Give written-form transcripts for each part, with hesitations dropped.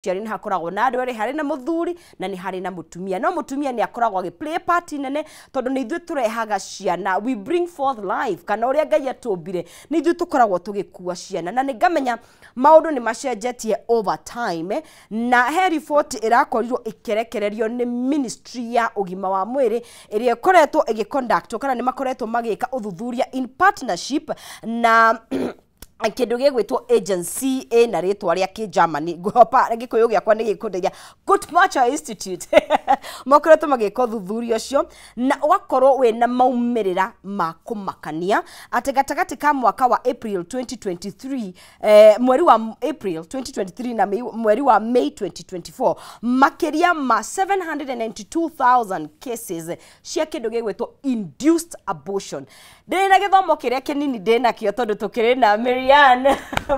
Ũciari nĩ hakoragwo na andũ erĩ, harĩ na mũthuri na nĩ harĩ na mũtumia, no mũtumia nĩ akoragwo agĩ play part nene tondũ nĩ ithuĩ tũrehaga ciana, we bring forth life, kana ũrĩa Ngai atũmbire nĩ ithuĩ tũkoragwo tũgĩkua ciana. Na nĩ ngamenya maũndũ nĩ macenjetie over time, na he report ĩrakorirwo ĩkĩrekererio nĩ ministry ya ũgima wa mwĩrĩ ĩrĩa ĩkoretwo ĩgĩconduct, kana nĩ makoretwo magĩka ũthuthuria in partnership na kĩndũ gĩgwĩtwo agency ĩna rĩtwa rĩa kĩgermany, ngũhopa Gĩkũyũ gĩakwa nĩ gĩkũndeithia, Guttmacher Institute. Makoretwo magĩka ũthuthuria ũcio na ũgakorwo wĩna maumĩrĩra ma kũmakania atĩ gatagatĩ ka mwaka wa April 2023, mweri wa April 2023 na mweri wa May 2024, makĩria ma 792,000 cases cia kĩndũ gĩgwĩtwo induced abortion. Ndĩrĩ na gĩthomo kĩrĩa kĩnini ndĩ nakĩo tondũ tũkĩrĩ na Marianne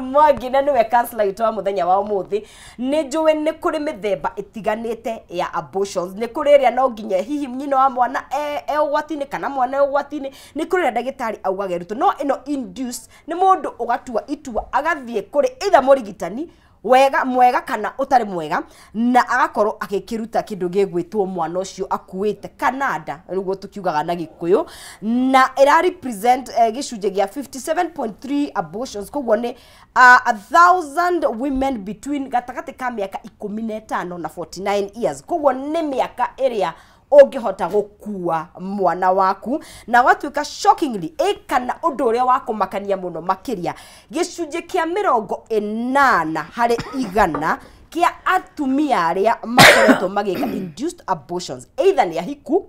Mwangi na nĩwe counselor witũ wa mũthenya wa ũmũthĩ. Nĩ njũĩ nĩ kũrĩ mĩthemba ĩtiganĩte ya abortions. Nĩ kũrĩ ĩrĩa no nginya hihi nyina wa mwana e ũgwati-inĩ kana mwana e ũgwati-inĩ, nĩ kũrĩ ĩrĩa ndagĩtarĩ augaga ĩrutwo, no ĩno induced nĩ mũndũ ũgatua itua agathiĩ kũrĩ either mũrigitani wega mwega kana ũtarĩ mwega na agakorwo agĩkĩruta kĩndũ gĩgwĩtwo mwana ũcio akuĩte kana nda, nĩguo tũkiugaga na Gĩkũyũ, na ĩra represent gĩcunjĩ gĩa 57.3 abortions. Koguo nĩ 1,000 women between gatagatĩ ka mĩaka 15 na 49 years. Koguo nĩ mĩaka ĩrĩa ũngĩhota gũkua mwana waku. Na gwatuĩka shockingly ĩ kana ũndũ ũrĩa wa kũmakania mũno makĩria, gĩcunjĩ kĩa 80% kĩa atumia arĩa makoretwo magĩka induced abortions either nĩ ahiku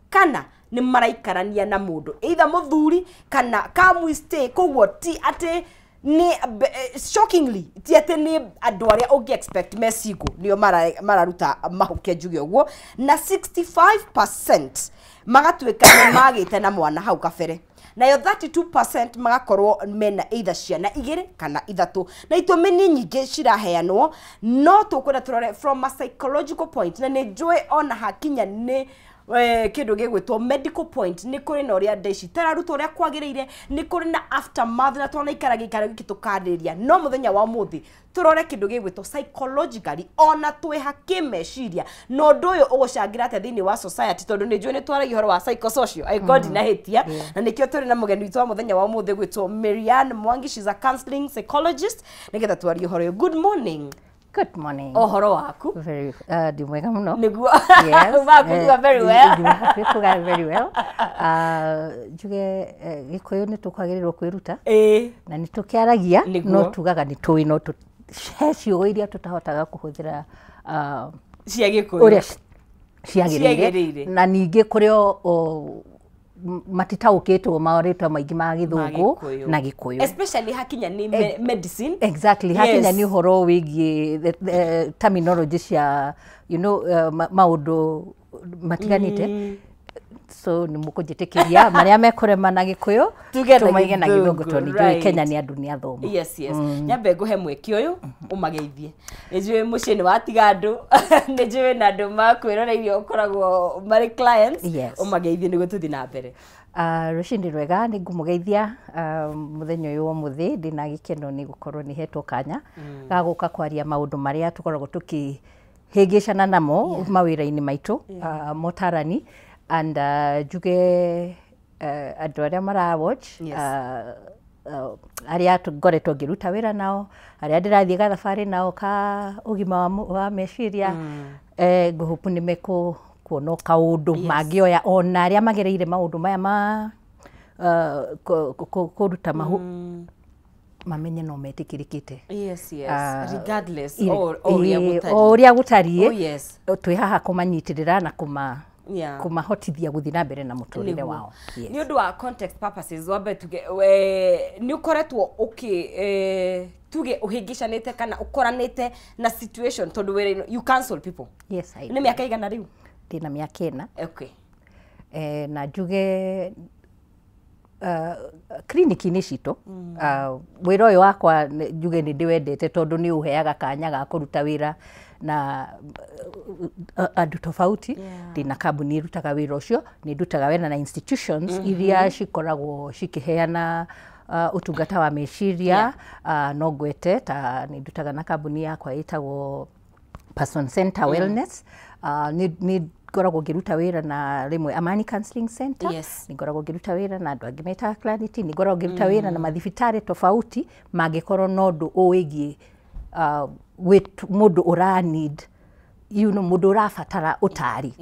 kana nĩ maraikarania na mũndũ, either mũthuri kana come we stay. Koguo ti atĩ nĩ shockingly ti atĩ nĩ andũ arĩa ũngĩ expect me single nĩo mararuta mahuke, njuge ũguo. Na 65% magatuĩka nĩ magĩte na mwana hau kabere, nayo 32% magakorwo mena either ciana igĩrĩ kana ithatũ. Na itũmi nĩ nyingĩ ciraheanwo, no tũkwenda tũrore from a psychological point, na nĩ njũĩ ona hakinya nĩ kĩndũ gĩgwĩtwo medical point, nĩ kũrĩ na ũrĩa nda ici itararutwo ũrĩa kwagĩrĩire, nĩ kũrĩ na aftermath, na twanaikara gĩikaro gĩkĩ tũkarĩria. No mũthenya wa ũmũthĩ tũrore kĩndũ gĩgwĩtwo psychologically, ona twĩha kĩmeciria, na ũndũ ũyũ ũgũcangĩra atĩa thĩinĩ wa society, tondũ nĩ njũĩ nĩ twaragia ũhoro wa psychosocial, angĩkorwo ndinahĩtia. Na nĩkĩo tũrĩ na mũgeni witũ wa mũthenya wa ũmũthĩ gwĩtwo Marianne Mwangi. She's a counseling psychologist, nĩgetha twarie ũhoro ũyũ. Good morning. Good morning. Ũhoro waku? Very, ndi mwega mũno. Nĩguo. Yes. Umakuga very well. Ndi hakuhĩ kuga very well. Njuge Gĩkũyũ nĩ tũkwagĩrĩirwo kwĩruta na nĩ tũkĩaragia, no tugaga nĩ tũĩ, no he ciugo iria tũtahotaga kũhũthĩra cia Gĩkũyũ ũrĩa ciagĩrĩire. Ciagĩrĩire. Na ningĩ kũrĩ o matitaũkĩtwo marĩtwa maingĩ ma Gĩthũngũ Gĩkũyũ. Na Gĩkũyũ. Especially hakinya nĩ medicine. Exactly, hakinya nĩ ũhoro wĩgiĩ the terminology cia maũndũ matiganĩte. So nĩ mũkũnjĩtĩkĩria marĩa mekũrema na Gĩkũyũ tuge na tũmaige na Gĩthũngũ, Gĩthũngũ, tondũ nĩ njũĩ Kenya nĩ andũ nĩ athomu. Yes, nyambe ngũhe mweke ũyũ ũmageithie. Nĩ njũĩ mũciĩ nĩ watiga andũ, nĩ njũĩ na andũ makwĩroreirie ũkoragwo marĩ clients. Ũmageithie nĩguo tũthiĩ na mbere. Rũcinĩ rwega, nĩ ngũmũgeithia mũthenya ũyũ wa ũmũthĩ. Ndĩna gĩkeno nĩ gũkorwo nĩ hetwo kanya ga gũka kwaria maũndũ marĩa tũkoragwo tũkĩhĩngĩcana namo mawĩra-inĩ maitũ, motarani, and njuge andũ arĩa mara watch, arĩa ngoretwo ngĩruta wĩra nao, arĩa ndĩrathiĩ gathabarĩ nao ka ũgima wa meciria, ngũhope nĩ mekũ kuona kaũndũ mangĩoya, ona arĩa magereire maũndũ maya ma kũruta mahu, mamenye no metĩkĩrĩkĩte. Yes, regardless o ũrĩa gũtariĩ. O ũrĩa gũtariĩ, twĩ haha kũmanyitĩrĩra na kũmahotithia gũthiĩ na mbere na mũtũrĩre wao. Yes. Nĩ ũndũ wa context purposes, wambe tuge we nĩ ũkoretwo ũkĩ tuge ũhĩngĩcanĩte kana ũkoranĩte na situation, tondũ wĩra you counsel people. Yes, I Nĩ do. mĩaka igana rĩu? Ndĩna mĩaka 4. Na njuge clinic-inĩ citũ, wĩra ũyũ wakwa njuge nĩ ndĩwendete tondũ nĩ ũheaga kanya ga kũruta wĩra na andũ tofauti. Ndĩna kambuni ĩrutaga wĩra ũcio, nĩ ndutaga wĩra na institutions iria cikoragwo cikĩheana ũtungata wa meciria. No ngwete ta nĩ ndutaga na kambuni yakwa ĩtagwo Person Center Wellness. Nĩ ngoragwo ngĩruta wĩra na rĩmwe Amani Counseling Center. Nĩ ngoragwo ngĩruta wĩra na andũ angĩ metaga Clarity. Nĩ ngoragwo ngĩruta wĩra na mathibitarĩ tofauti mangĩkorwo na ũndũ wĩgiĩ mũndũ ũra need, mũndũ ũrabatara ũtari.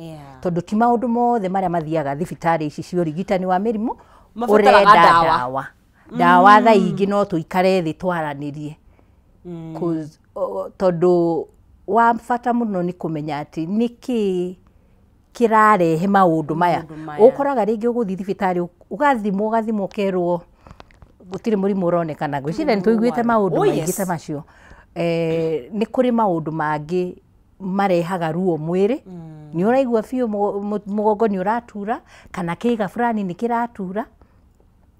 Tondũ ti maũndũ mothe marĩa mathiaga thibitarĩ ici cia ũrigitani wa mĩrimũ mabataraga ũrenda ndawa. Ndawa thaa ingĩ no tũikare thĩ twaranĩrie. Tondũ wa bata mũno nĩ kũmenya atĩ nĩkĩ kĩrarehe maũndũ maya. Maũndũ maya. Ũkoraga rĩngĩ ũgũthiĩ thibitarĩ ũgathimwo ũkerwo gũtirĩ mũrimũ ũronekana. Ngwĩciria nĩ tũiguĩte maũndũ maingĩ ta macio. Nĩ kũrĩ maũndũ mangĩ marehaga ruo mwĩrĩ. Nĩ ũraigua biũ mũgongo nĩ ũratura kana kĩĩga fulani nĩ kĩratura,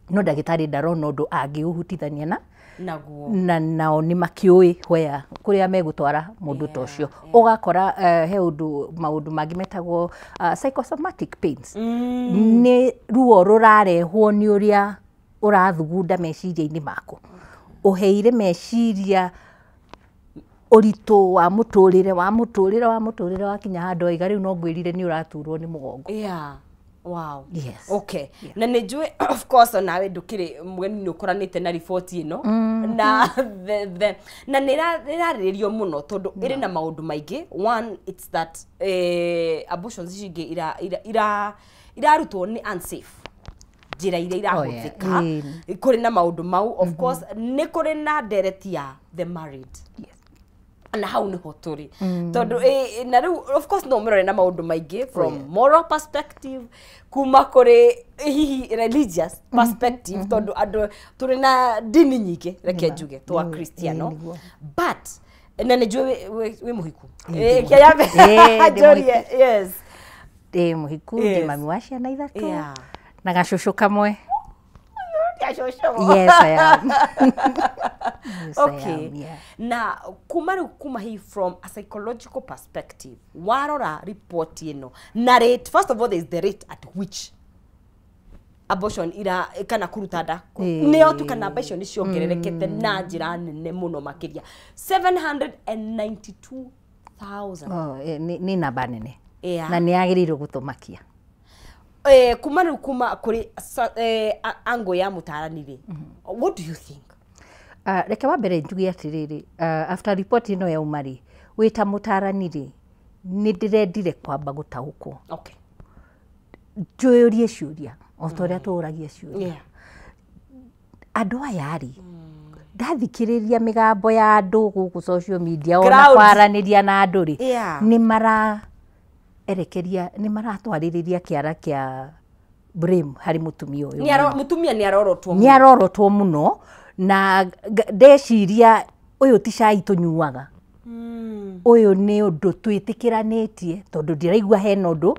no ndagĩtarĩ ndarona ũndũ angĩũhutithania na naguo. Na nao nĩ makĩũĩ where kũrĩa megũtwara mũndũ ta ũcio. Ũgakora he ũndũ maũndũ mangĩ metagwo psychosomatic pains. Nĩ ruo rũrarehwo nĩ ũrĩa ũrathugunda meciria-inĩ maku. Ũheire meciria ũritũ wa mũtũrĩre wa mũtũrĩre wa mũtũrĩre wakinya handũ waiga rĩu no ngwĩrire nĩ ũraturwo nĩ mũgongo. Yeah. Wow. Yes. Okay. Na nĩ njũĩ of course onawe ndũkĩrĩ mũgeni, nĩ ũkoranĩte na riboti ĩno na na nĩ ĩrarĩrĩrio mũno tondũ ĩrĩ na maũndũ maingĩ. One, it's that abortions ici ingĩ irarutwo nĩ unsafe njĩra iria Oh, yeah. irahũthĩka. Kũrĩ na maũndũ mau, of course nĩ kũrĩ na ndereti ya the married na hau niho tũrĩ tondũ na rĩu of course no ũmĩrore na maũndũ maingĩ from moral perspective, kuma kũrĩ hihi religious perspective, tondũ andũ tũrĩ na ndini nyingĩ, reke njuge twa Kristiano. But na nĩ njũĩ wĩ mũhiku. Kĩrĩa Ĩĩ, ndĩ njũrie, yes. Ndĩ mũhiku, ndĩ mami wa ciana 3 na gacũcũ kamwe. Cũcũ. Yes, I am. Yes, I am, yeah. Na kuma rĩu kuma hi from a psychological perspective, warora report ĩno na rate, first of all there is the rate at which abortion ira kana kũruta nda nĩyo tuka namba icio nĩ ciongererekete na njĩra nene mũno makĩria, 792,000. Oh, nĩ namba nene na nĩ yagĩrĩirwo gũtũmakia. Kuma rĩu kuma kũrĩ angle ya mũtarani rĩ, what do you think? Reke wa mbere njuge atĩrĩrĩ, after report ĩno yauma rĩ, wĩ ta mũtarani rĩ, nĩ ndĩrendire kwamba gũtaũkwo, njũyũrie ciũria o ta ũrĩa tũũragia ciũria. Andũ aya rĩ, ndathikĩrĩria mĩgambo ya andũ gũkũ social media ona Crowd. kwaranĩria na andũ rĩ, nĩ maraerekeria, nĩ maratwarĩrĩria kĩara kĩa blame harĩ mũtumia ũyũ. Mũtumia nĩ arorotwo. Nĩ arorotwo mũno na ndeciria ũyũ ti cai tũnyuaga, ũyũ nĩ ũndũ twĩtĩkĩranĩtie, tondũ ndĩraigua hena ũndũ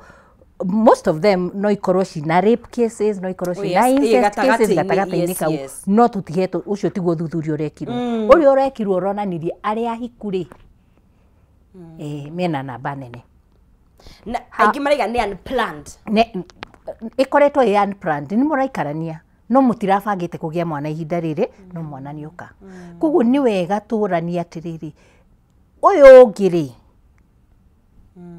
most of them no ikorwo cina rape cases, no ikorwo Oh, cina yes. incest cases gatagatĩ-inĩ, gatagatĩ-inĩ kau. No tũtihetwo ũcio tiguo thuthuria ũrekirwo. Ũrĩa ũrekirwo ũronanirie arĩa ahiku rĩ, mena namba nene. Na aingĩ maraiga nĩ unplanned. Ĩkoretwo ĩ unplanned, nĩ mũraikarania no mũtirabangĩte kũgĩa mwana ihinda rĩrĩ, no mwana nĩ oka. Koguo nĩ wega tũranie atĩrĩrĩ, ũyũ ũngĩ rĩ,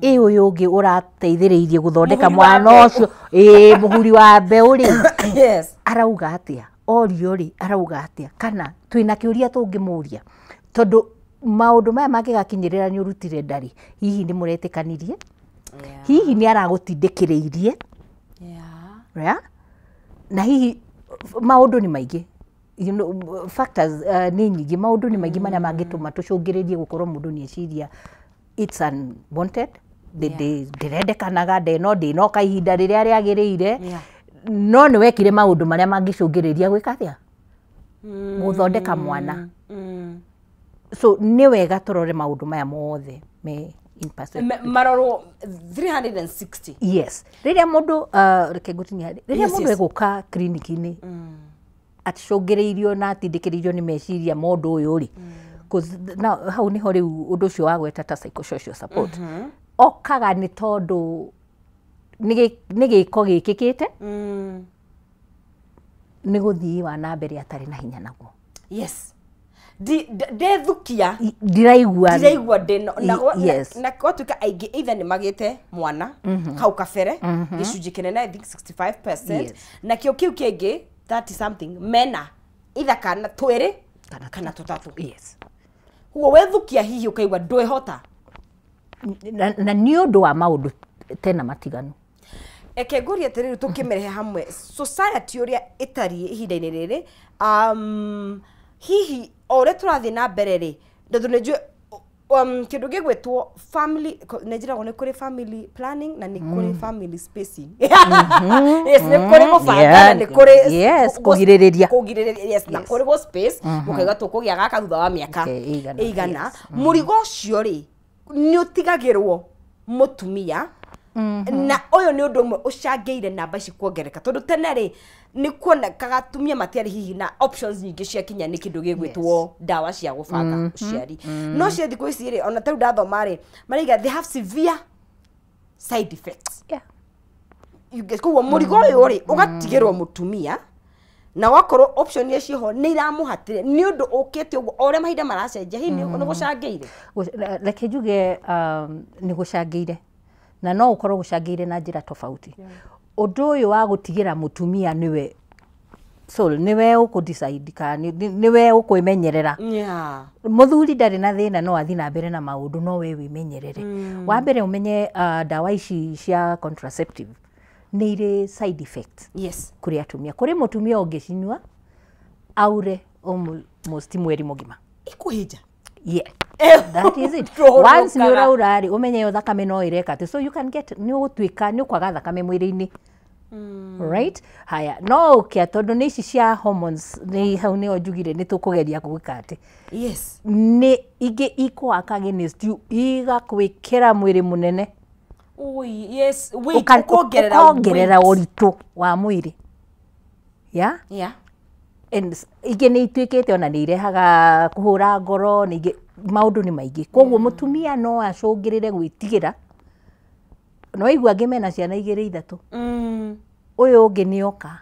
ĩ ũyũ ũngĩ ũrateithĩrĩirie gũthondeka Mũhuri wa mwana mbeũ. ũcio, ĩ mũhuri wa mbeũ rĩ, arauga atĩa? Orio rĩ, arauga atĩa? Kana twĩna kĩũria tũngĩmũria, tondũ maũndũ maya mangĩgakinyĩrĩra nĩ ũrutire ndarĩ, hihi nĩ mũretĩkanirie? Hihi nĩ aragũtindĩkĩrĩirie? Yeah? Na hihi maũndũ nĩ maingĩ, factors nĩ nyingĩ, maũndũ nĩ maingĩ marĩa mangĩtũma tũcũngĩrĩrie gũkorwo mũndũ nĩ eciria it's unwanted. Ndĩrendekanaga ndeno ndĩnoka ihinda rĩrĩa rĩagĩrĩire. No nĩ wekire maũndũ marĩa mangĩcũngĩrĩria gwĩka atĩa, gũthondeka mwana. So nĩ wega tũrore maũndũ maya mothe me in perspective. Marorwo 360. Yes, rĩrĩa mũndũ reke ngũtinia, rĩrĩa mũndũ egũka clinic-inĩ acũngĩrĩirio na atindĩkĩrĩirio nĩ meciria ma ũndũ ũyũ rĩ, 'cause now hau nĩho rĩu ũndũ ũcio wa gweta ta psychosocial support okaga, nĩ tondũ nĩ gĩko gĩkĩkĩte, nĩ gũthii wa na mbere atarĩ na hinya naguo. Yes, Ndethukia Ndiraigua. Ndiraigua ndĩno Yes. na gwatuĩka aingĩ either nĩ magĩte mwana hau kabere, gĩcunjĩ kĩnene, I think 65%, nakĩo kĩu kĩngĩ 30 something mena either kana twĩrĩ Kana kana tũtatũ. Koguo wethukia hihi ũkaigua ndwĩhota. Na nĩ ũndũ wa maũndũ tena matiganu. Eke ngũrie atĩrĩrĩ, tũkĩmĩrehe hamwe society ũrĩa ĩtariĩ ihinda-inĩ rĩrĩ, hihi o ũrĩa tũrathiĩ na mbere rĩ, tondũ nĩ njũĩ kĩndũ gĩgwĩtwo family, nĩ njĩragwo nĩ kũrĩ family planning na nĩ kũrĩ family spacing, yes, nĩ kũrĩ gũbanga na nĩ kũrĩ Kũgirĩrĩria. Kũgirĩrĩria, yes, na kũrĩ gũ space mũkaiga tũkũgĩa gaka thutha wa mĩaka Okay, ĩigana, ĩigana. Mũrigo ũcio rĩ, nĩ ũtigagĩrwo mũtumia, na ũyũ nĩ ũndũ ũmwe ũcangĩire namba ici kuongerereka, tondũ tene rĩ, nĩ kuonekaga atumia matiarĩ hihi na options nyingĩ cia kinya nĩ kĩndũ gĩgwĩtwo ndawa cia gũbanga ũciari. No cia thikũ ici rĩ, ona tarĩu ndathoma rĩ, maraiga they have severe side effects. You get? Koguo mũrigo ũyũ rĩ, ũgatigĩrwo mũtumia, na wakorwo option iria ciĩho nĩ iramũhatĩre, nĩ ũndũ ũkĩte ũguo o ũrĩa mahinda maracenjia, hihi nĩ gũcangĩire? Reke njuge, nĩ gũcangĩire, na no ũkorwo gũcangĩire na njĩra tofauti. Ũndũ ũyũ wa gũtigĩra mũtumia nĩwe so nĩwe ũkũ-decide kana nĩwe ũkwĩmenyerera. Mũthuri ndarĩ na thĩna, no athiĩ na mbere na maũndũ, no we wĩmenyerere. Wa mbere ũmenye, ndawa ici cia contraceptive nĩ irĩ side effects kũrĩ atumia. Kũrĩ mũtumia ũngĩcinyua aure almost mweri mũgima. Ikuhinja. Yeah. That is it. Once nĩ ũraura rĩ, ũmenye ĩyo thakame no ĩreka atĩ, so you can get, nĩ ũgũtuĩka nĩ ũkwaga thakame mwĩrĩ-inĩ, right? Haya, no ũkĩa tondũ nĩ ici cia hormones, nĩ hau nĩho njugire nĩ tũkũgeria gwĩka atĩ nĩ ingĩ ikũwaka against you, igakwĩkĩra mwĩrĩ mũnene. Ui, yes, weight, ũkongerera ũkongerera weight. Ũritũ wa mwĩrĩ, yeah. And ingĩ nĩ ituĩkĩte ona nĩ irehaga kũhũra ngoro, nĩ ingĩ maũndũ nĩ maingĩ. Koguo mũtumia no acũngĩrĩre gwĩtigĩra. No waigua angĩ mena ciana igĩrĩ, ithatũ, ũyũ ũngĩ nĩ oka.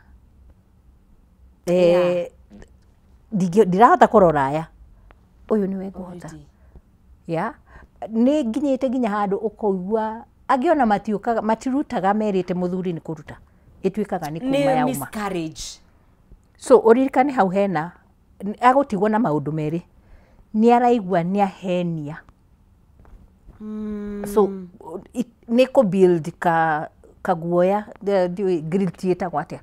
Ndirahota kũrora aya, ũyũ nĩwe ngũhota. Already. Yeah, nĩ nginyĩte nginya handũ ũkoigua angĩ ona matiũkaga, matirutaga merĩte mũthuri nĩ kũruta, ĩtuĩkaga nĩ kuma Nĩ yauma. Miscarriage. So ũririkane hau hena agũtigwo na maũndũ merĩ, nĩ araigua nĩ ahenia, so nĩ kũ build ka kaguoya, ndiũĩ guilt ĩtagwo atĩa,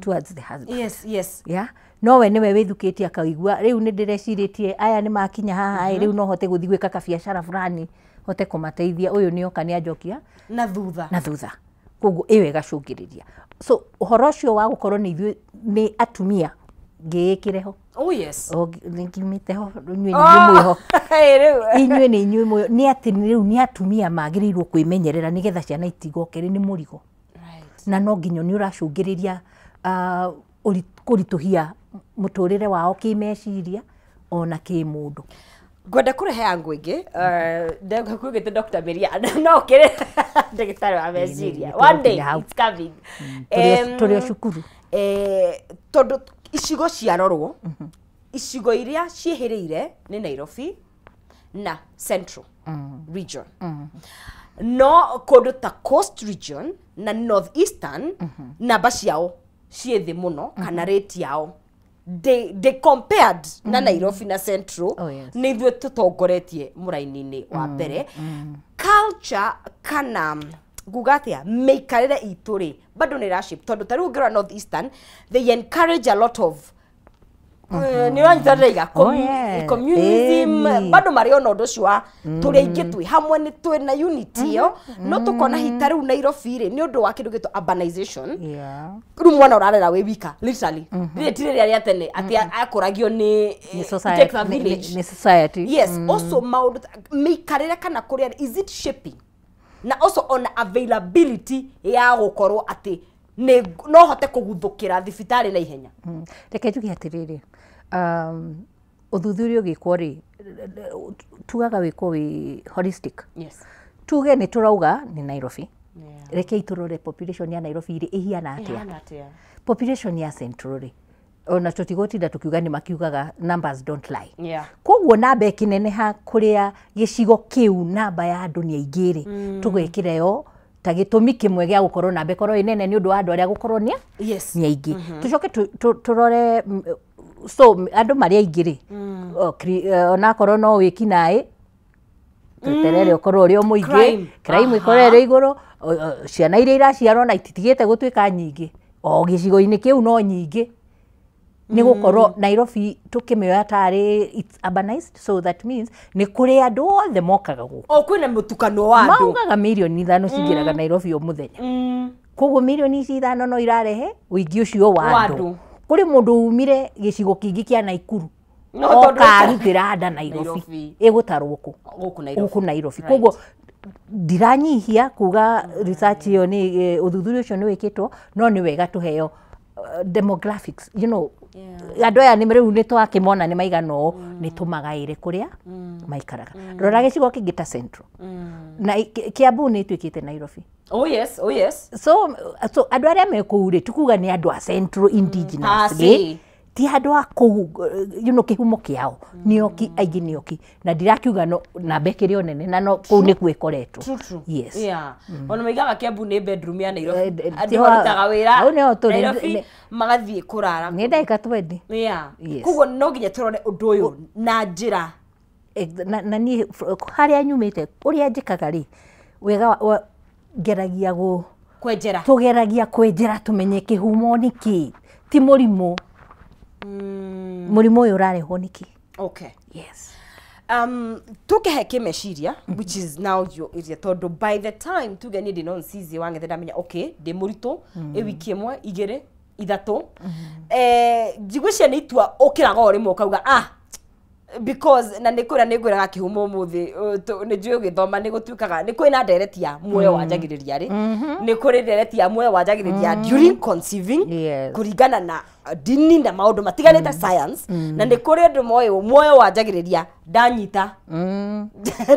towards the husband. Yeah, no we nĩwe wĩthukĩtie, akaigua rĩu nĩ ndĩrecirĩtie aya nĩ makinya haha ĩ, rĩu no hote gũthiĩ gwĩka kabiacara fulani, hote kũmateithia. Ũyũ nĩ oka nĩ anjokia na thutha. Na thutha. Koguo ĩyo ĩgacũngĩrĩria. So ũhoro ũcio wa gũkorwo nĩ ithuĩ nĩ atumia, ngĩĩkĩre ho. Oh yes. O, nĩ ngiumĩte ho, inyuĩ nĩ inyuĩ mwĩho. Hey, rĩu. Inyuĩ nĩ inyuĩ mwĩho, nĩ atĩ rĩu nĩ atumia magĩrĩirwo kwĩmenyerera nĩgetha ciana itigokere nĩ mũrigo. Na no nginya nĩ ũracũngĩrĩria kũritũhia mũtũrĩre wao kĩmeciria ona kĩmũndũ. Ngwenda kũrehe angu ĩngĩ kwĩgĩte Dr. Miriam, no kĩrĩ ndagĩtarĩ wa meciria. Nĩ One day tũgũkinya hau. it's coming. Tũrĩ o cukuru. Tondũ icigo ciarorwo, icigo iria ciĩhĩrĩire nĩ Nairobi na Central Region, no kũndũ ta Coast Region na North Eastern namba ciao ciĩ thĩ mũno, kana rate yao they compared na Nairobi na Central. Oh, yes. Nĩ ithuĩ tũtongoretie mũraini-inĩ wa mbere. Culture kana nguga atĩa, mĩikarĩre itũ rĩ, bado nĩ ĩrashape, tondũ ta rĩu ũngĩrora North Eastern, they encourage a lot of nĩ ũranyita ndĩraiga Oh, yeah. communism. Ĩni. Bado marĩ ona ũndũ ũcio wa tũrĩ aingĩ twĩ hamwe, nĩ twĩ na unity ĩyo, no tũkona hita rĩu Nairobi rĩ, nĩ ũndũ wa kĩndũ gĩtwo urbanization, rĩu mwana ũrarera wĩ wika literally. Rĩrĩ ti rĩrĩa rĩa tene atĩ akũragio nĩ Nĩ it society. takes a village. Nĩ society. Yes. Also maũndũ mĩikarĩre kana kũrĩa, is it shaping? Na also ona availability ya gũkorwo atĩ nĩ no hote kũguthũkĩra thibitarĩ na ihenya. Reke njuge atĩrĩrĩ, ũthuthuria ũgĩkwo rĩ, tugaga wĩkwo wĩ holistic. Tuge nĩ tũrauga nĩ Nairobi, rekei tũrore population ya Nairobi rĩ, ĩhiana atĩa, population ya Central rĩ, Ona tũtigũtinda tũkiuga nĩ makiugaga numbers don't lie. Yeah. Koguo namba ĩkĩneneha kũrĩa gĩcigo kĩu namba ya andũ nĩ aingĩ rĩ, tũgekĩra yo ta gĩtũmi kĩmwe gĩa gũkorwo namba ĩkorwo ĩ nene nĩ ũndũ wa andũ arĩa gũkorwo nĩ Yes. nĩ aingĩ. Tũcoke tũrore so andũ marĩ aingĩ rĩ, onakorwo no wĩkinaĩ tweterere ũkorwo ũrĩ o mũingĩ, Crime. crime ĩkorwo ĩrĩ igũrũ, ciana iria iraciarwo na ititigĩte gũtuĩka nyingĩ o gĩcigo-inĩ kĩu no nyingĩ nĩ gũkorwo Nairobi tũkĩmĩoya tarĩ it's urbanized, so that means nĩ kũrĩ andũ othe mokaga gũkũ. O kwĩna mũtukano wa andũ. Maugaga 5 mirioni cingĩraga Nairobi o mũthenya. Koguo 5 mirioni ici no irarehe ũingĩ ũcio wa Wa andũ. andũ. Kũrĩ mũndũ umire gĩcigo kĩngĩ kĩa Naikuru No tondũ oka arutĩra nda Nairobi, Nairobi. ĩgũtarwo kũ? Gũkũ Nairobi. Gũkũ Nairobi. Right. Koguo ndiranyihia kuga research ĩyo nĩ ũthuthuria ũcio nĩ wĩkĩtwo, no nĩ wega tũheo demographics, andũ aya nĩ rĩu nĩ twakĩmona nĩ maigana ũũ, nĩ tũmagaĩre kũrĩa maikaraga. Rora gĩcigo kĩngĩ ta Central na Kiambu nĩ ĩtuĩkĩte Nairobi. Oh yes, oh yes. So andũ arĩa me kũu rĩ, tikuga nĩ andũ a Central indigenous Ah, rĩ, see. ti andũ a kũu, kĩhumo kĩao nĩoki aingĩ nĩoki, na ndirakiuga no namba ĩkĩrĩ o nene na no kũu nĩkuo ĩkoretwo. True, true. Yes. Yeah. Ona maigaga Kiambu nĩ bedroom ya Nairobi. Andũ tiho- marutaga wĩra hau nĩho tũrĩ. Nairobi magathiĩ kũrara. Nĩ ndagĩka 20. Yeah. Yes. Koguo no nginya tũrore ũndũ ũyũ na njĩra Na niĩ harĩa nyumĩte ũrĩa njĩkaga rĩ, wega ngeragia gũ kwenjera. Tũgeragia kwenjera tũmenye kĩhumo nĩ kĩ, ti mũrimũ. Mũrimũ ũyũ ũrarehwo nĩ kĩ? Okay. Yes. Tukehe kĩmeciria, which is now your area, tondũ by the time tuge niĩ ndĩ nonsizi wang'ethe ndamenya okay ndĩ mũritũ ĩ wiki 1 2 3, njiguicia nĩ itua ũkĩraga o rĩmwe ũkauga ah, because na nĩ kwĩra nĩ ngwĩraga kĩhumo ũmũthĩ, nĩ njũĩ ũgĩthoma nĩ gũtuĩkaga nĩ kwĩna ndereti ya muoyo wanjagĩrĩria rĩ, nĩ kũrĩ ndereti ya muoyo wanjagĩrĩria during conceiving, kũringana na ndini na maũndũ matiganĩte, science, na nĩ kũrĩ andũ moĩ muoyo wanjagĩrĩria ndanyita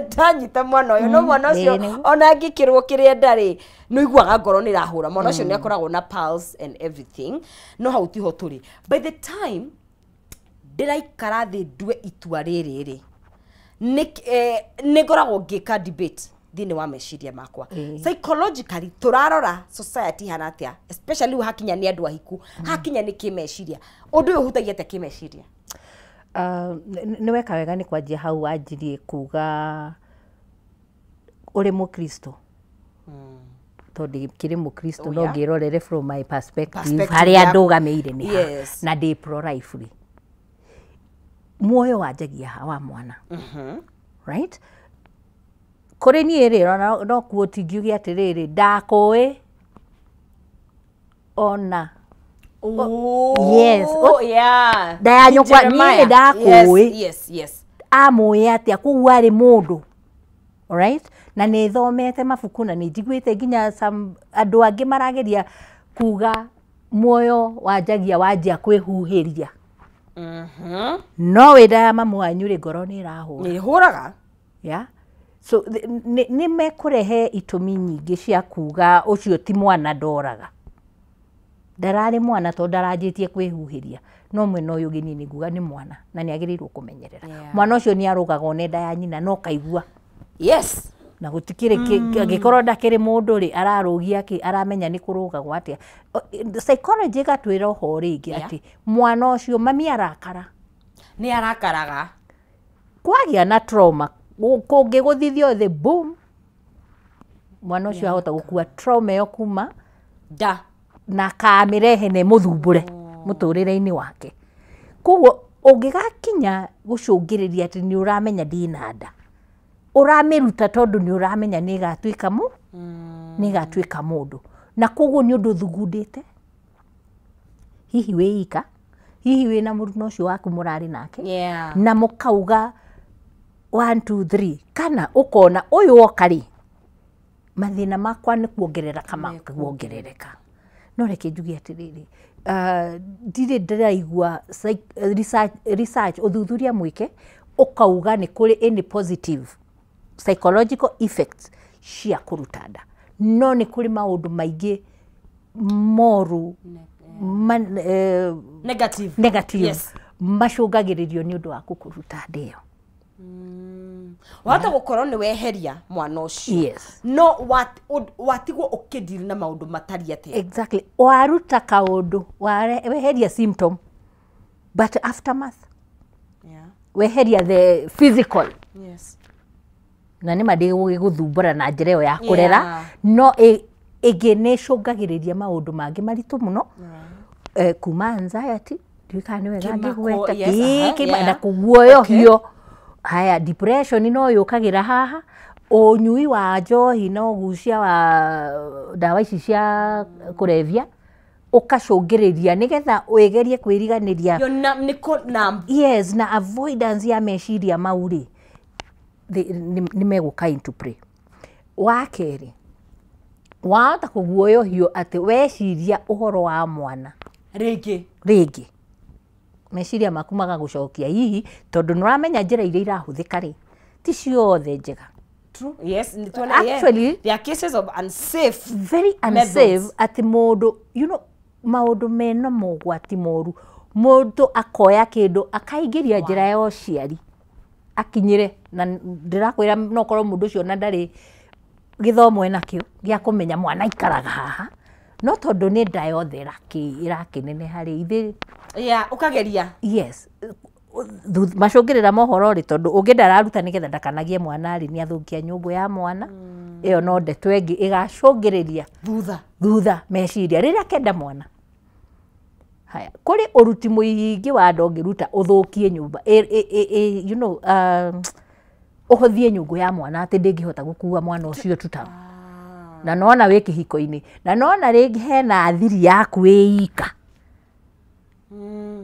ndanyita mwana ũyũ, no mwana ũcio Ĩĩ, nĩguo. ona angĩkĩrwo kĩrĩa ndarĩ nĩ ũiguaga ngoro nĩ ĩrahũra, mwana ũcio nĩ akoragwo na pulse and everything, no hau tiho tũrĩ. By the time ndĩraikara thĩ ndue itua rĩrĩ rĩ, nĩ ngoragwo ngĩka debate thĩinĩ wa meciria makwa. Psychologically tũrarora society hana atĩa, especially rĩu hakinya nĩ andũ ahiku, hakinya nĩ kĩmeciria, ũndũ ũyũ ũhutagia atĩa kĩmeciria? Nĩ weka wega nĩ kwanjia hau wanjirie kuga ũrĩ mũkristo, tondũ kĩrĩ mũkristo, no ngĩrorere from my perspective, Perspective harĩa yaku. ndũgamĩire nĩ ha, na ndĩ pro life rĩ, muoyo wanjagia ha wa mwana, right? Kũrĩ niĩ rĩ, ona no kuo tingiuge atĩrĩrĩ ndakũĩ ona Oh, Yes. yeah. Nda ya nyũkwa, Jeremiah. niĩ ndakũĩ. Yes. Amũĩ atĩa koguo arĩ mũndũ, alright? Na nĩ thomete mabuku na nĩ njiguĩte nginya some andũ angĩ marageria kuga muoyo wanjagia wanjia kwĩhuhĩria, no wĩ nda ya mamu wanyu rĩ, ngoro nĩ ĩrahũra. Nĩ hũraga. Yeah? So nĩ mekũrehe itũmi nyingĩ cia kuga ũcio ti mwana, ndoraga ndararĩ mwana tondũ ndaranjĩtie kwĩhuhĩria, no mwena ũyũ ũngĩ niĩ nĩ nguga nĩ mwana na nĩ agĩrĩirwo kũmenyerera. Mwana ũcio nĩ arũgaga one nda ya nyina no kaigua na gũtikĩrĩ angĩkorwo ndakĩrĩ mũndũ rĩ, ararũgia kĩ, aramenya nĩ kũrũgagwo atĩa. Psychology ĩgatwĩra oho rĩngĩ atĩ mwana ũcio mami arakara, Nĩ arakaraga. Kwagĩa na trauma kũngĩgũthithio thĩ, boom, mwana ũcio ahota gũkua trauma ĩyo kuma nda na kamĩrehe na ĩmũthumbũre mũtũrĩre-inĩ wake. Koguo ũngĩgakinya gũcũngĩrĩria atĩ nĩ ũramenya ndĩna nda, ũramĩruta tondũ nĩ ũramenya nĩ ĩgatuĩka mũ nĩ ĩgatuĩka mũndũ, na koguo nĩ ũndũ ũthugundĩte, hihi wĩ ika, hihi wĩna mũruna ũcio waku mũrarĩ nake, na mũkauga 1 2 3, kana ũkona ũyũ oka rĩ, mathĩna makwa nĩ kuongerereka makuongerereka. No reke njuge atĩrĩrĩ, ndirĩ ndĩraigua research ũthuthuria mwĩke ũkauga nĩ kũrĩ any positive psychological effects cia kũruta nda, no nĩ kũrĩ maũndũ maingĩ moru. Negative. Negative. Yes. Macũngagĩrĩrio nĩ ũndũ wa kũkũruta nda ĩyo. Wahota gũkorwo nĩ weheria mwana ũcio, no watigwo ũkĩndiri na maũndũ matari atĩa. Exactly. Waruta kaũndũ, weheria symptom, but aftermath, weheria the physical, na nĩ ma ndĩgũgĩgũthumbũra na njĩra ĩyo ya kũrera, no ĩngĩ nĩ ĩcũngagĩrĩria maũndũ mangĩ maritũ mũno, kuma anxiety, ndiũĩ kana nĩ wega Kĩmako, ngĩgweta. Yes, Ĩĩ, na kũguoyohio. Haya, depression no yũkagĩra haha, ũnyui wa njohi na ũgucia wa ndawa ici cia kũrebia ũkacũngĩrĩria nĩgetha wĩgerie kwĩriganĩria. You're numb, nĩ kũ numb. Yes, na avoidance ya meciria mau rĩ, nĩ megũka into play. Wa kerĩ, wahota kũguoyohio atĩ weciria ũhoro wa mwana rĩngĩ, rĩngĩ meciria maku magagũcokia hihi tondũ nĩ ũramenya njĩra iria irahũthĩka rĩ ti ciothe njega. True. Yes, nĩ tuona, yeah. Actually- There are cases of unsafe very unsafe methods. Atĩ mũndũ maũndũ mena mogwati moru, mũndũ akoya kĩndũ akaingĩria njĩra ya ũciari akinyĩre, na ndĩrakwĩra no korwo mũndũ ũcio na ndarĩ gĩthomo enakĩo gĩa kũmenya mwana aikaraga haha, no tondũ nĩ nda yothe ĩrakĩneneha rĩ ithe. Yeah, ũkageria. Yes. Macũngĩrĩra mohoro rĩ, tondũ ũngĩ ndararuta nĩgetha ndakanagie mwana rĩ, nĩ athũkia nyũngũ ya mwana ĩyo, no ndeto ĩngĩ ĩgacũngĩrĩria thutha. Thutha meciria rĩrĩa kenda mwana. Haya, kũrĩ ũruti mũingĩ wa nda ũngĩruta ũthũkie nyũmba, ũhũthie nyũngũ ya mwana atĩ ndĩngĩhota gũkua mwana ũcio tuta, na nona wĩ kĩhiko-inĩ na nona rĩngĩ hena thiri yaku wĩ ika.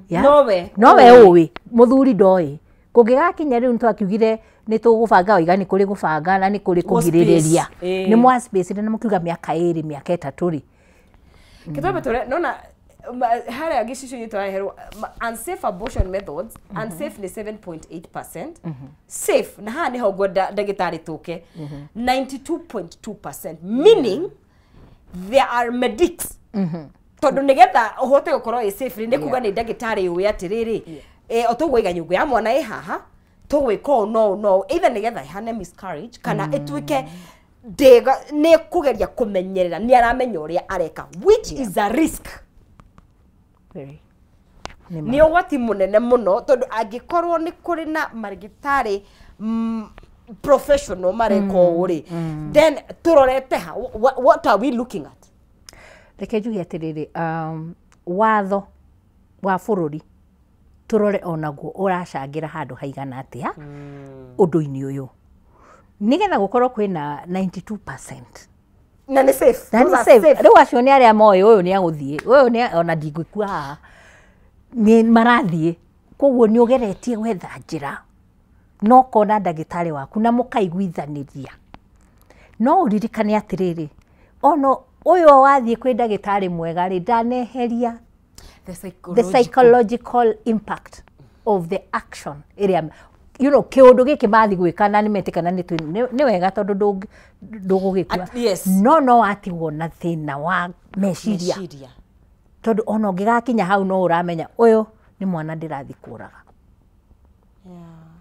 Yeah. Nowe nowe ũĩ mũthuri ndoĩ kũngĩgakinya rĩu nĩtwakiugire nĩ tũgũbanga waiga nĩ kũrĩ gũbanga na nĩ kũrĩ kũgirĩrĩria. Space, nĩ mwa space na mũkiuga mĩaka 2, mĩaka 3 rĩ. Kĩtambe tũre nona harĩa gĩcicio-inĩ tũraheherwo unsafe abortion methods, unsafe nĩ 7.8%, safe, na haha nĩho ngwenda ndagĩtarĩ tũke, 92.2%, meaning there are medics, tondũ nĩgetha ũhote gũkorwo ĩ safe rĩ, nĩ kuga nĩ ndagĩtarĩ ũĩ atĩrĩrĩ, o tũgũiga nyũngũ ya mwana ĩ haha, tũgwĩka ũũ no ũũ no ũũ, either nĩgetha ĩhane miscarriage kana ĩtuĩke ndĩga nĩ kũgeria kũmenyerera, nĩ aramenya ũrĩa areka, which is a risk. Very. Nĩ ũgwati mũnene mũno, tondũ angĩkorwo nĩ kũrĩ na marigĩtarĩ professional mareka ũũ rĩ, then tũrorete ha? What are we looking at? Reke njuge atĩrĩrĩ, watho wa bũrũri tũrore onaguo ũracangĩra handũ haigana atĩa ũndũ-inĩ ũyũ nĩgetha gũkorwo kwĩna 92%. Na nĩ safe. Na Those nĩ are safe. Rĩu acio nĩ arĩa moĩ ũyũ nĩ agũthiĩ, ũyũ nĩ ona ndingĩkua haha nĩ marathiĩ, koguo nĩ ũgeretie gwetha njĩra no ũkona ndagĩtarĩ waku na mũkaiguithanĩria. No ũririkane atĩrĩrĩ, ona ũyũ wathiĩ kwĩ ndagĩtarĩ mwega rĩ, ndaneheria the the psychological psychological impact of the action ĩrĩa kĩũndũ gĩkĩ mathi gwĩka na nĩmetĩkana nĩ wega tondũ ndũgũgĩkua. Yes. No watigwo na thĩna wa meciria, meciria, tondũ ona ũngĩgakinya hau no ũramenya ũyũ nĩ mwana ndĩrathi kũraga,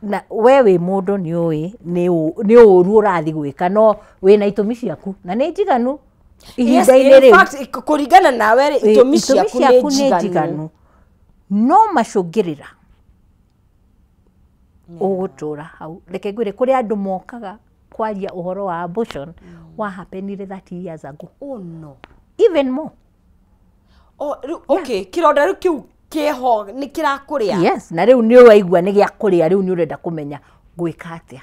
na we wĩ mũndũ nĩ ũĩ nĩ ũru ũrathi gwĩka, no wĩna itũmi ciaku na nĩ njiganu ihinda-inĩ in rĩu. fact, kũringana nawe rĩ, itũmi ciaku nĩ njiganu, no macũngĩrĩra ũgũtũra hau. Reke ngwĩre, kũrĩ andũ mokaga kwaria ũhoro wa abortion wa happenire 30 years ago, Oh no. even more. Oh, rĩu okay, kĩronda rĩu kĩu kĩho nĩ kĩrakũrĩa. Yes, na rĩu nĩ ũraigua nĩ gĩa kũrĩa, rĩu nĩ ũrenda kũmenya gwĩka atĩa,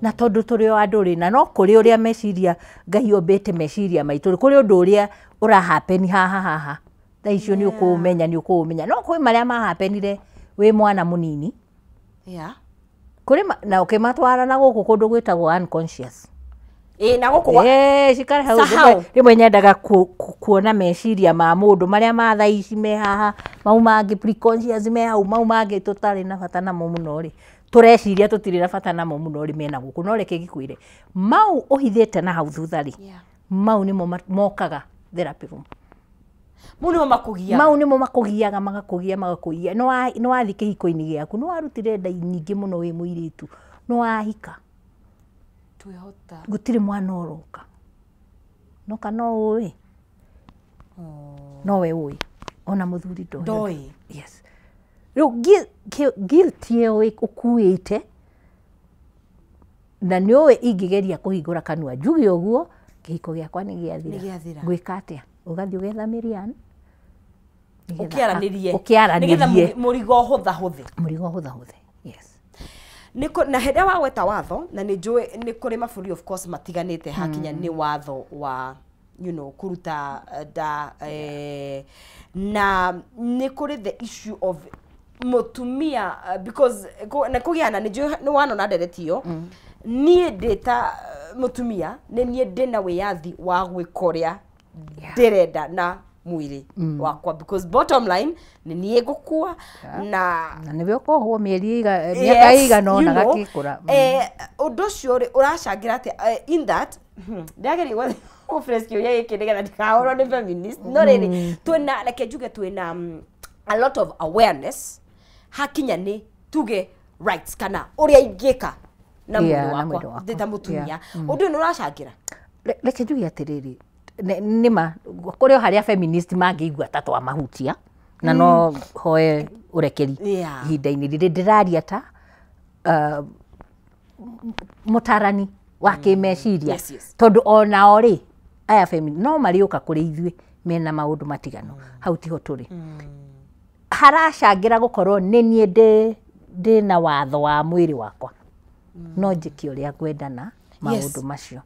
na tondũ tũrĩ o andũ rĩ, na no kũrĩ ũrĩa meciria Ngai ombĩte meciria maitũ rĩ, kũrĩ ũndũ ũrĩa ũrahapeni haha haha thaa icio nĩ ũkũũmenya, nĩ ũkũũmenya, no kwĩ marĩa mahapenire wĩ mwana mũnini, kũrĩ na ũkĩmatwara na gũkũ kũndũ gwĩtagwo unconscious. Ĩ na gũkũ Cikare hau. Sahau. Rĩmwe nyendaga kuona meciria ma mũndũ marĩa ma thaa ici me haha, mau mangĩ preconscious me hau, mau mangĩ tũtarĩ na bata namo mũno rĩ, tũreciria tũtirĩ na bata namo mũno rĩ, mena gũkũ. No reke ngĩkwĩre, mau ũhithĩte na hau thutha rĩ, mau nĩmo mokaga therapy room. Mau nĩmo makũgiaga. Mau nĩmo makũgiaga, magakũgia, magakũgia. Nĩ wathiĩ kĩhiko-inĩ gĩaku, nĩ warutire nda nyingĩ mũno wĩ mũirĩtu, nĩ wahika, Twĩhota. Gũtirĩ mwana ũroka. No kana ũĩ, nowe ũĩ, ona mũthuri ndoĩ. Ndoĩ. Yes. Rĩu guilt ĩyo ũkuĩte, na nĩ ũĩ ingĩgeria kũhingũra kanua njuge ũguo, kĩhiko gĩakwa nĩ gĩathira. Nĩ gĩathira. Ngwĩka atĩa? Ũgathiĩ ũgetha Miriam, nĩgetha Ũkĩaranĩrie. Ũkĩaranĩrie. Nĩgetha mũrigo ũhũthahũthe. Mũrigo ũhũthahũthe, yes. Na hĩndĩ ĩrĩa wagweta watho, na nĩ njũĩ nĩ kũrĩ mabũrũri of course matiganĩte hakinya nĩ watho wa kũruta nda, na nĩ kũrĩ the issue of mũtumia, because na kũgĩa na nĩ njũĩ nĩ wanona ndereti ĩyo. Niĩ ndĩ ta mũtumia, nĩ niĩ ndĩna wĩyathi wa gwĩka ũrĩa ndĩrenda na mwĩrĩ wakwa, because bottom line nĩ niĩ ngũkua na Na nĩwe ũkohwo mĩeri mĩaka ĩigana ũna gakĩkũra. Ũndũ ũcio rĩ, ũracangĩra atĩa, in that ndĩrageria gũ-phrase kĩũria gĩkĩ nĩgetha ndikahũrwo nĩ feminist, no rĩrĩ, twĩna, reke njuge, twĩna a lot of awareness hakinya nĩ tuge rights kana ũrĩa ingĩka na mwĩrĩ Yeah, na mwĩrĩ wakwa wakwa. ndĩ ta mũtumia. Ũndũ ũyũ nĩ ũracangĩra? Reke njuge atĩrĩrĩ, nĩma kũrĩ o harĩa feminist mangĩigua ta twamahutia, na no hoe ũrekeri ihinda-inĩ rĩrĩ ndĩraria ta mũtarani wa kĩmeciria, tondũ onao rĩ, aya no marĩũka kũrĩ ithuĩ mena maũndũ matiganu. Hau tiho tũrĩ. Haracangĩra gũkorwo nĩ niĩ ndĩna watho wa mwĩrĩ wakwa, no njĩke ũrĩa ngwenda na maũndũ macio.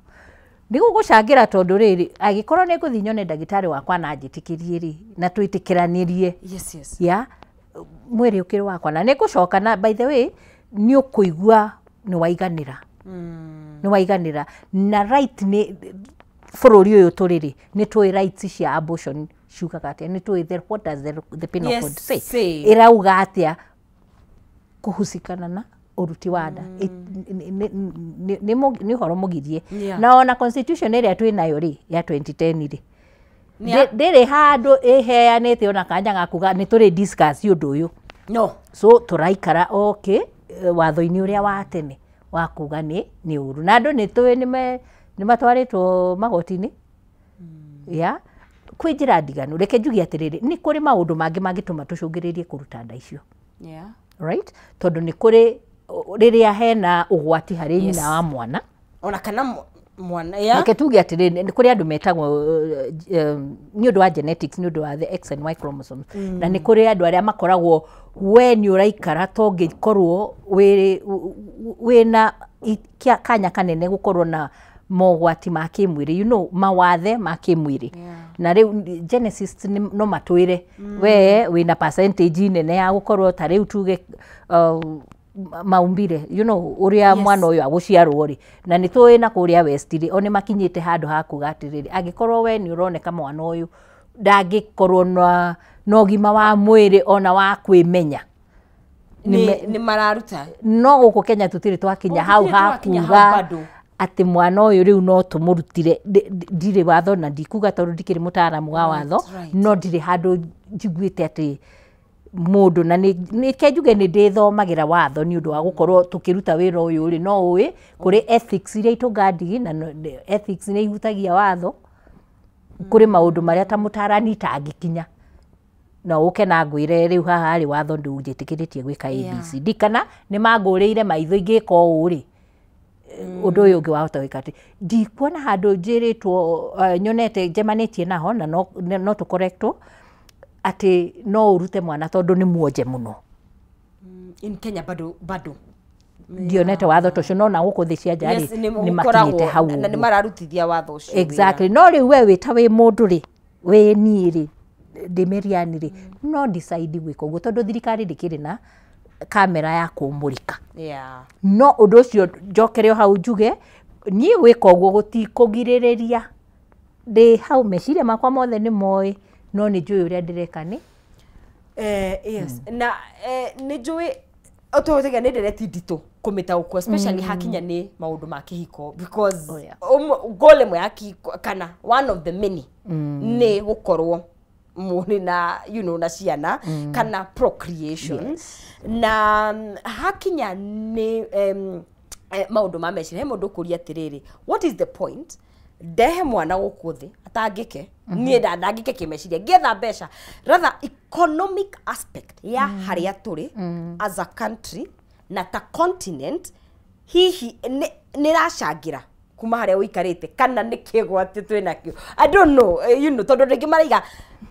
Nĩ gũgũcangĩra tondũ rĩrĩ, angĩkorwo nĩ ngũthiĩ nyone ndagĩtarĩ wakwa na anjĩtĩkĩrie rĩ, na twĩtĩkĩranĩrie, ya mwĩrĩ ũkĩrĩ wakwa, na nĩ ngũcoka, na by the way, nĩ ũkũigua nĩ waiganĩra, nĩ waiganĩra. Na right nĩ bũrũri ũyũ tũrĩ rĩ, nĩ tũĩ rights cia abortion ciugaga atĩa, nĩ tũĩ what does the penal code say, say. Ĩrauga atĩa kũhusikana na ũruti wa nda. Nĩ ũhoro mũgirie. Na ona constitution ĩrĩa twĩ nayo rĩ, ya 2010 rĩ, ndĩrĩ handũ ĩheanĩte ona kanya ga kuga nĩ tũrĩ discuss ũndũ ũyũ. No. So tũraikara okay watho-inĩ ũrĩa wa tene wa kuga nĩ ũru, na andũ nĩ tũĩ nĩ matwarĩtwo magoti-inĩ ya kwĩ njĩra ndiganu. Reke njuge atĩrĩrĩ, nĩ kũrĩ maũndũ mangĩ mangĩtũma tũcũngĩrĩrie kũruta nda icio, right, tondũ nĩ kũrĩ rĩrĩa hena ũgwati harĩ nyina wa mwana ona kana mwana, yeah. Reke tuge atĩrĩrĩ, nĩ kũrĩ andũ metagwo nĩ ũndũ wa genetics, nĩ ũndũ wa the X and Y chromosomes, na nĩ kũrĩ andũ arĩa makoragwo we nĩ ũraikara to ngĩkorwo wĩna kanya kanene gũkorwo na mogwati ma kĩmwĩrĩ, mawathe ma kĩmwĩrĩ. Na rĩu genesis no matwĩre we wĩna percentage nene ya gũkorwo ta rĩu tuge maumbire, ũrĩa mwana ũyũ agũciarwo rĩ, na nĩ tũĩ na kũrĩa West rĩ, o nĩ makinyĩte handũ ha kuga atĩrĩrĩ, angĩkorwo we nĩ ũroneka mwana ũyũ ndangĩkorwo na ũgima wa mwĩrĩ ona wa kwĩmenya, Nĩ mararuta. No gũkũ Kenya tũtirĩ twakinya Oh, hau tũtirĩ ha twakinya hau kuga bado. atĩ mwana ũyũ rĩu no tũmũrutire. Ndirĩ watho na ndikuga tondũ ndikĩrĩ mũtaaramu wa watho, no ndirĩ handũ njiguĩte atĩ mũndũ, na nĩ ke njuge nĩ ndĩthomagĩra watho nĩ ũndũ wa gũkorwo tũkĩruta wĩra ũyũ rĩ, no ũĩ kũrĩ ethics iria itũngandigi, na ethics nĩ ihutagia watho. Kũrĩ maũndũ marĩa ta mũtarani itangĩkinya, na ũke na ngwĩre rĩu haha rĩ, watho ndũnjĩtĩkĩrĩtie gwĩka ABCD, kana nĩ mangũrĩire maitho ingĩka ũũ rĩ, ũndũ ũyũ ũngĩ wahota gwĩka atĩ ndikuona handũ njĩrĩtwo, nyonete njemanĩtie naho, na no tũkorektwo atĩ no ũrute mwana tondũ nĩ muonje mũno. In Kenya bado bado Ndionete watho ta ũcio, no na gũkũ thĩ cia nja rĩ, Yes, nĩ nĩ gũkoragwo makinyĩte hau na nĩ ũguo. mararutithia watho ũcio wĩra. Exactly. No rĩu we wĩ ta wĩ mũndũ rĩ, wĩ niĩ rĩ, ndĩ Mĩriani rĩ, no decide gwĩka ũguo tondũ thirikari ndĩkĩrĩ na kamera ya kũmũrĩka. No ũndũ ũcio njokere o hau njuge niĩ gwĩka ũguo gũtikũgirĩrĩria, ndĩ hau meciria makwa mothe nĩ moĩ, no nĩ njũĩ ũrĩa ndĩreka nĩ Yes, na nĩ njũĩ ũtũgĩtega nĩ ndereti nditũ kũmĩtaũkwo, especially hakinya nĩ maũndũ ma kĩhiko, because goal ĩmwe ya kĩhiko kana one of the many nĩ gũkorwo mũrĩ na you know, na ciana kana procreation. Yes. Na hakinya nĩ maũndũ ma meciria, he mũndũ ũkũria atĩrĩrĩ, what is the point ndehe mwana gũkũ thĩ atangĩke niĩ ndangĩke kĩmeciria ngĩetha mbeca, rather economic aspect ya harĩa tũrĩ as a country na ta continent, hihi nĩ ĩracangĩra kuma harĩa ũikarĩte kana nĩ kĩgwati twĩ nakĩo? I don't know, you know, tondũ rĩngĩ maraiga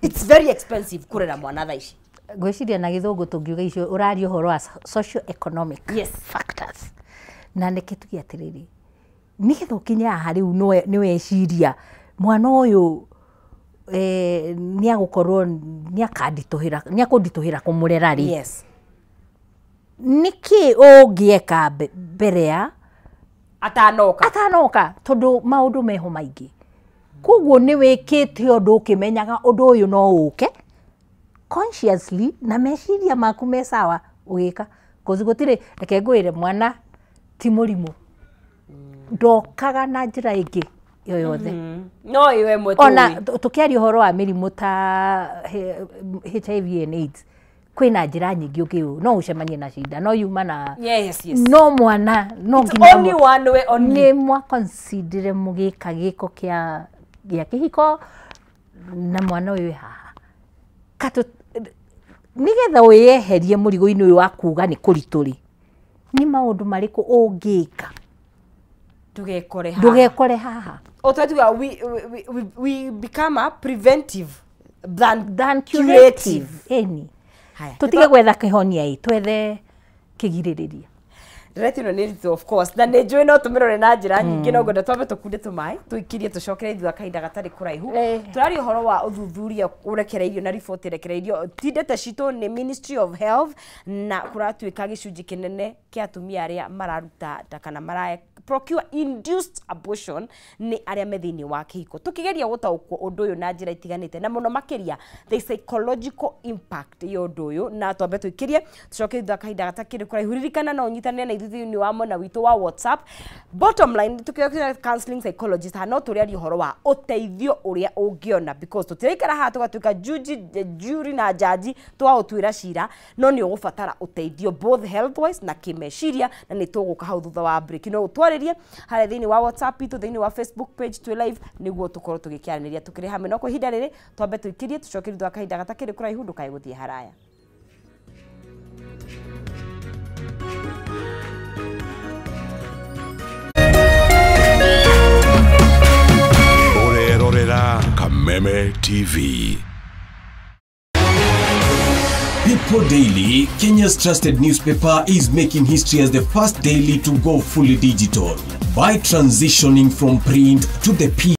it's very expensive kũrera mwana thaa ici. Ngwĩciria na gĩthũngũ tũngiuga icio ũraria ũhoro wa socio economic Yes. factors. Na nĩkĩ tuge atĩrĩrĩ, nĩgetha ũkinye haha rĩu nĩ weciria mwana ũyũ nĩ agũkorwo nĩ akanditũhĩra, nĩ akũnditũhĩra kũmũrera rĩ. Yes. Nĩkĩ ũngĩeka mbere ya atanoka? Atanoka, tondũ maũndũ meho maingĩ, koguo nĩ wĩkĩte ũndũ ũkĩmenyaga ũndũ ũyũ no ũke consciously na meciria maku me sawa ũgĩka, cause gũtirĩ, reke ngwĩre, mwana ti mũrimũ, ndokaga na njĩra ĩngĩ yoyothe. No ĩyo ĩmwe Ona tũĩ. tũkĩaria ũhoro wa mĩrimũ ta HIV and AIDS, kwĩna njĩra nyingĩ ũngĩ no ũcemanie na shida no yuma na Yes. no mwana no It's nginya only one way only. Nĩ mwaconsidere mũgĩka gĩko kĩa kĩhiko na mwana ũyũ wĩ haha katũ, nĩgetha wĩyeherie mũrigo-inĩ ũyũ wa kuga nĩ kũritũ rĩ, nĩ maũndũ marĩkũ ũngĩka ndũgekore haha? Ndũgekore haha. O twatuga we become a preventive than curative. Curative. Ĩni. Haya. Tũtige gwetha kĩhonia ĩ, twethe kĩgirĩrĩria. Ndeto ĩno nĩ ritũ of course, na nĩ njũĩ no tũmĩrore na njĩra nyingĩ, no ngwenda twambe tũkunde tũmaĩ tũikirie tũcokere thutha kahinda gatarĩ kũraihu. Tũraria ũhoro wa ũthuthuria ũrekereirio na riboti ĩrekereirio ti ndete citũ nĩ Ministry of Health, na kũratuĩka gĩcunjĩ kĩnene kĩa atumia arĩa mararuta nda kana mara procure induced abortion nĩ arĩa me thĩinĩ wa kĩhiko. Tũkĩgeria gũtaũkwo ũndũ ũyũ na njĩra itiganĩte, na mũno makĩria the psychological impact ya ũndũ ũyũ, na twambe tũikirie tũcoke thutha kahinda gatakĩrĩ kũraihu. Ririkana no ũnyitanĩre na ithuĩ thĩinĩ wa mwena witũ wa WhatsApp. Bottom line, tũkĩoya counseling psychologist haha no tũrĩaria ũhoro wa ũteithio ũrĩa ũngĩona, because tũtiraikara haha tũgatuĩka juji, jury na jaji tũgaũtuĩra cira, no nĩ ũgũbatara ũteithio both health wise na kĩmeciria, na nĩ tũgũka hau thutha wa break. No ũtwarĩrie harĩa thĩinĩ wa WhatsApp itũ, thĩinĩ wa Facebook page twĩ live, nĩguo tũkorwo tũgĩkĩaranĩria tũkĩrĩ hamwe. No kwa ihinda rĩrĩ twambe tũikirie tũcoke thutha wa kahinda gatakĩrĩ kũraihu. Ndũkae gũthiĩ haraya. Ũrerorera Kameme TV. People Daily, Kenya's trusted newspaper, is making history as the first daily to go fully digital by transitioning from print to the P.